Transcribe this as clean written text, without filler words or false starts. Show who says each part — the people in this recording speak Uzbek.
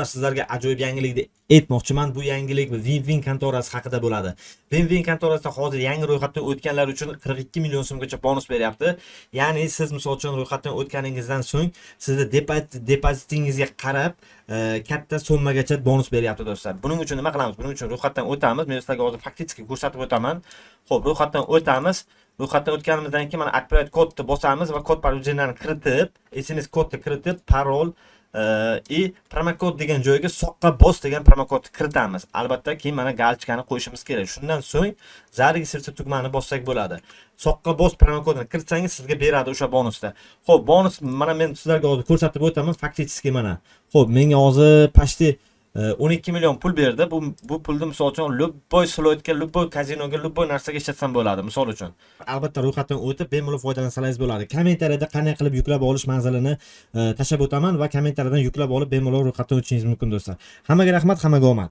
Speaker 1: Sizlarga ajoyib yangilikni aytmoqchiman. Bu yangilik Win-Win kontorasi haqida bo'ladi. Win-Win kontorasida hozir yangi ro'yxatdan o'tganlar uchun 42 million so'mgacha bonus beryapti. Ya'ni siz, misol uchun, ro'yxatdan o'tganingizdan so'ng sizni depozitingizga qarab katta summagacha bonus beryapti, do'stlar. Buning uchun nima qilamiz? Buning uchun ro'yxatdan o'tamiz. Men sizlarga hozir фактически ko'rsatib o'taman. Xo'p, ro'yxatdan o'tamiz. Ro'yxatdan o'tganimizdan keyin mana "Отправить код" ni bosamiz va kod подтверждения ni kiritib, SMS kodni kiritib, parol и "Промокод" degan joyga "Soqqa bos" degan promokodni kiritamiz. Albatta, keyin mana галочка ni qo'yishimiz kerak. Shundan so'ng "Зарегистрироваться" tugmani bossak bo'ladi. "Soqqa bos" promokodini kiritsangiz, sizga beradi o'sha bonusda. Xo'p, bonus mana men sizlarga hozir ko'rsatib o'taman фактически mana. Xo'p, menga hozir почти 12 million pul berdi. Bu pulni, misol uchun, любой slotga, любой kazinoga, любой narsaga ishlatsam bo'ladi, misol uchun. Albatta, ro'yxatdan o'tib bemalol foydalansangiz bo'ladi. Kommentariyada qanday qilib yuklab olish manzilini tashlab o'taman va kommentariyadan yuklab olib, bemalol ro'yxatdan o'tishingiz mumkin, do'stlar. Hammaga rahmat, hammaga omad.